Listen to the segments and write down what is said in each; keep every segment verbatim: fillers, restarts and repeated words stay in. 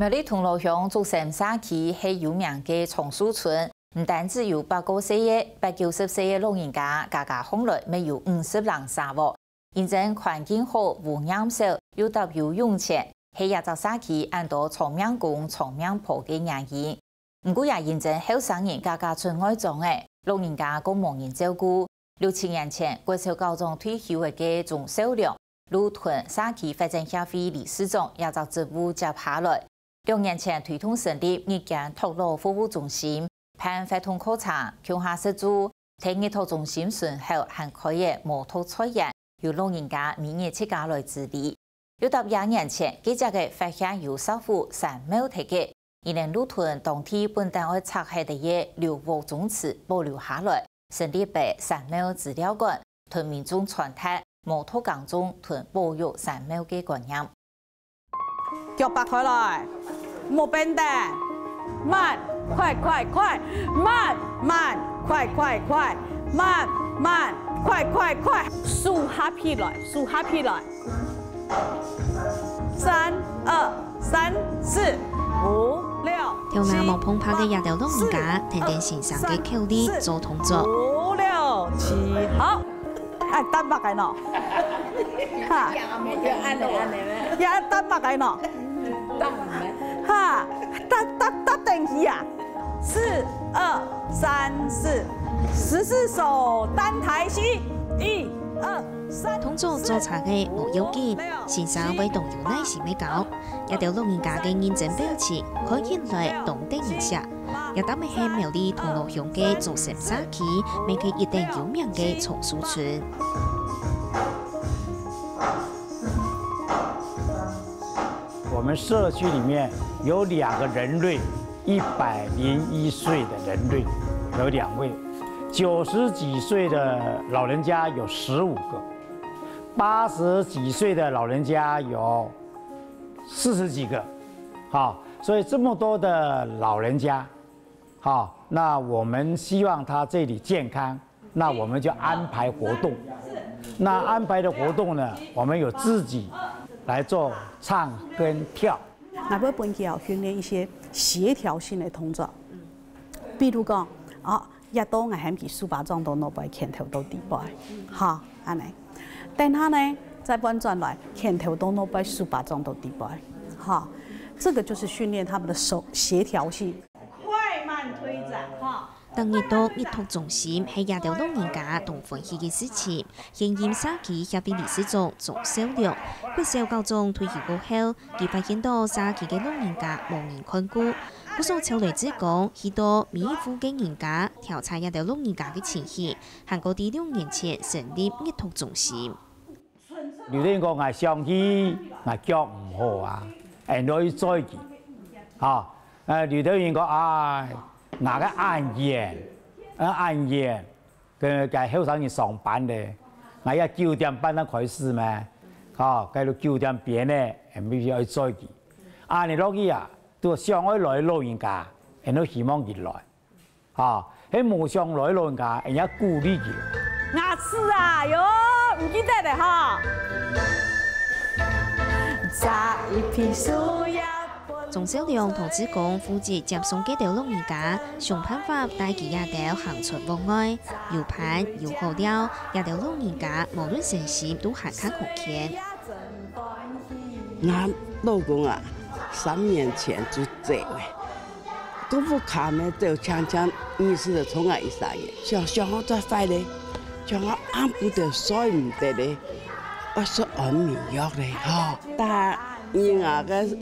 苗栗銅鑼鄉竹山社區係有名个松樹村，毋單只有八九十歲个、八九十歲个老人家，加加項來乜有五十零儕哦。因為環境好、污染少，又搭有湧泉，係這隻社區恁多長命公、長命婆个原因。 毋過也因為後生人加加出外庄仔，老人家過無人照顧。六七年前，國小校長退休个鍾少良，就同社區發展協會理事長這隻職務接下來。兩年前推動成立日間托老服務中心，辦活動課程，共下食晝，在日托中心脣口還開个無托菜園，由老人家每日自家來治理。 又搭一年前，該隻个發現有石虎山貓忒个，因為路坉當地本旦愛拆忒个柳屋宗祠保留下來，成立个山貓資料館，同民眾傳達無托耕種同保育山貓个觀念。腳擘開來，莫變等，慢，快快快，慢慢，快快快，慢慢，快快快，手合起來，手合起來。 三、二、三、四、五、六、頭那毛蓬蓬个這兜老人家，跈等先生个口令做動作。五、六、七，好。哎，單目个喏。哈。要按呢按呢咩？要單目个喏。哈，搭搭搭等佢啊！四、二、三、四，十四手單抬膝，一、二、三。動作做差个無要緊， 先生會當有耐心个教，這兜老人家个認真表情，看起來當得人惜。這搭乜係苗栗銅鑼鄉个竹山社區，乜係一等有名个松樹村。我們社區裡面有兩個人類，一百零一歲的人類有兩位，九十幾歲的老人家有十五個，八十幾歲的老人家有四十幾個，好，所以這麼多的老人家，好，那我們希望他這裡健康，那我們就安排活動。那安排的活動呢，我們有自己來做唱跟跳。 𠊎會分佢哦訓練一些協調性的動作，比如講，哦，這到𠊎喊佢手巴掌到腦背，拳頭到底背，哈，恁呢。等下呢，再換轉來，拳頭到腦背，手巴掌到底背，哈，這個就是訓練他們的手協調性。快慢推展，哈。 逐日到日托中心係這兜老人家當歡喜个事情。現任社區協會理事長鍾少良，國小校長退休過後，佢發現到社區个老人家無人看顧，故所招來志工去到每一戶个人家調查這兜老人家个情形，還過在六年前成立日托中心。 有兜人講𠊎想去，𠊎腳毋好啊，𠊎愛去載佢。吼，呃，有兜人講，啊，𠊎个恁遠，啊，恁遠，該該後生人上班咧，𠊎也九點半正開始咩？吼，該就九點半咧，還愛去載佢。啊，你落去啊，都想愛來个老人家，𠊎都希望佢來。 吼，係無想來个老人家，人家鼓勵佢。牙齒啊，喲，毋記得了哈。鍾少良同志工負責接送該兜老人家，想辦法帶佢這兜行出屋外，有伴有好尞，這兜老人家無論身心都還較康健。 𠊎老公啊，三年前就走咧。到屋下呢，走淨淨，意思就同𠊎一儕人，想想好再壞咧，想好暗晡頭睡毋得咧，愛食安眠藥咧，吼。逐日啊，該社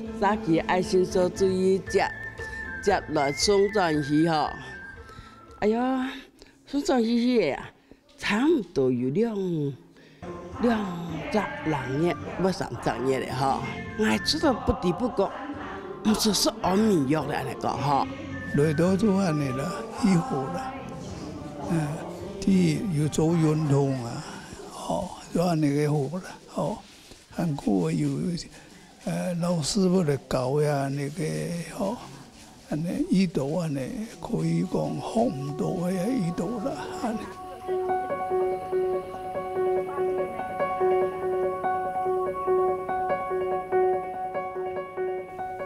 區愛心小組接接來送轉去吼。哎呀，送轉去去个啊， 差毋多有兩兩隻零月，毋三隻月咧吼。𠊎自家不知不覺，毋使食安眠藥咧，恁呢講吼。來到就恁呢啦，已好啦。嗯，佢有做運動啊，吼，就恁呢个好啦，吼。 還過有，呃，老師傅來教呀，該個，吼，恁呢，醫道恁呢，可以講學毋到个醫道啦，恁呢。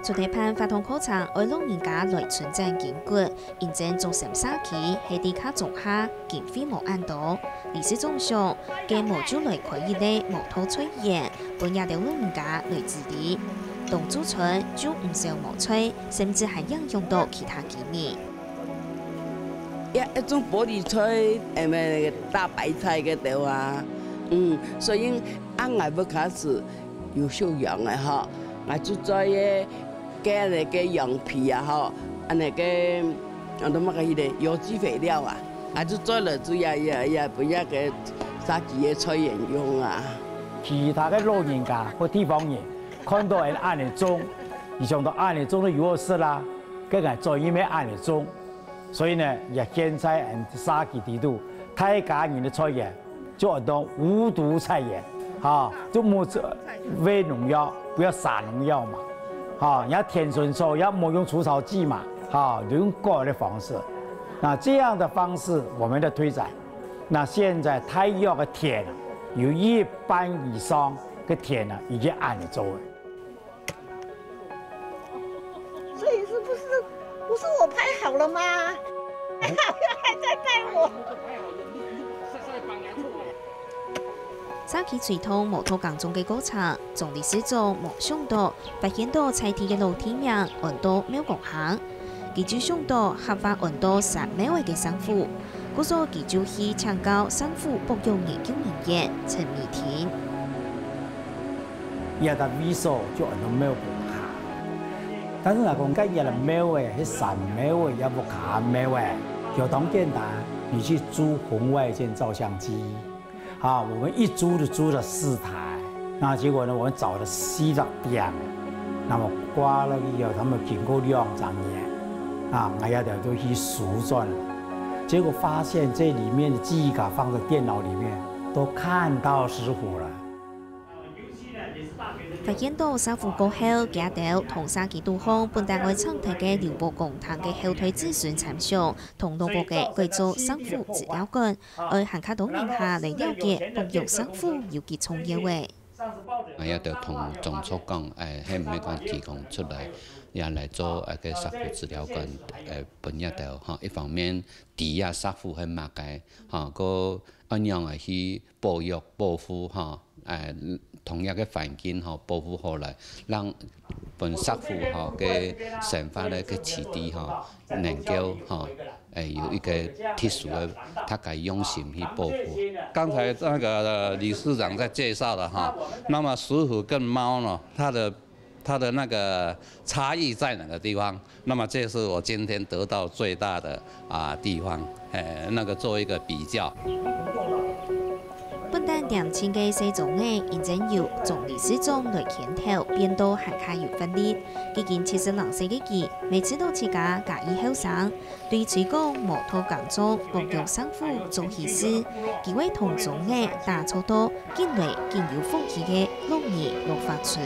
出第一擺活動課程愛老人家來伸展筋骨，因為中心社區係在較庄下，經費無恁多。理事長想，該無就來開一個無頭菜園，分這兜老人家來治理。當做菜就毋少無菜，甚至還影響到其他居民。一一種玻璃菜，誒，那個大白菜个豆啊，嗯，所以啊，𠊎屋下係有畜養个吼，𠊎就做个 該个个羊皮啊吼，恁呢个，啊，都麼个迄个有機肥料啊，啊，就做了之後也也也分那个沙棘个菜園用啊。其他个老人家或地方人看到人恁呢種，佢想到恁呢種都有好食啦，跟𠊎做，因為恁呢種。 所以呢，也現在俺社區裡肚，大家人个菜園就安到無毒菜園，哈，就無喂農藥，不要撒農藥嘛，哈，也天生草，也無用除草劑嘛，哈，用改的方式。那這樣的方式，我們的推展，那現在大約个田有一半以上个田呢，已經恁呢做了。 所以是不是不是我拍好了吗？还在带我。社區推動無毒耕種个過程，總理事長無想到，發現到在地个老地名安到廟公坑，佢就想到客話安到山廟仔个師傅，故所佢就去請教師傅保育研究人員陳美婷。 這个位所就安到廟公坑。但是若講該這个廟仔，係山廟仔，也屋下廟仔，就當簡單，你去租紅外線照相機。啊，我們一租就租了四台，那結果呢，我們找了四十點，那麼掛了以後，他們經過兩三年，啊，𠊎也都去數轉了，結果發現這裡面的記憶卡放在電腦裡面，都看到師傅了。 發現到師傅過後，佢兜同社區肚項本旦愛搶忒个劉伯公廳个後代子孫參詳，同老屋个改做師傅資料館，愛還較多人客來了解保育師傅有幾重要个。𠊎也就同總督講，誒，係毋係講提供出來，也來做一個師傅資料館，誒，分這兜吼，一方面知啊師傅係麼个，吼，個愛仰仔去 保育、保護吼，誒，同樣个環境吼，保護好來，讓分石虎吼个生活个个基地吼，能夠吼，誒，有一個特殊个，大家用心去保護。剛才那個理事長在介紹的哈，那麼石虎跟貓呢，它的 它的那個差異在哪個地方？那麼這是我今天得到最大的啊地方，誒，那個做一個比較。本旦恬靜个細庄仔，因為有總理事長來牽頭，變到還較有活力。既經七十零歲个佢，每次都自家加以後生， 對推廣無毒耕種、保育生活做起事，佢會同庄仔打造到緊來緊有福氣个樂園綠化村。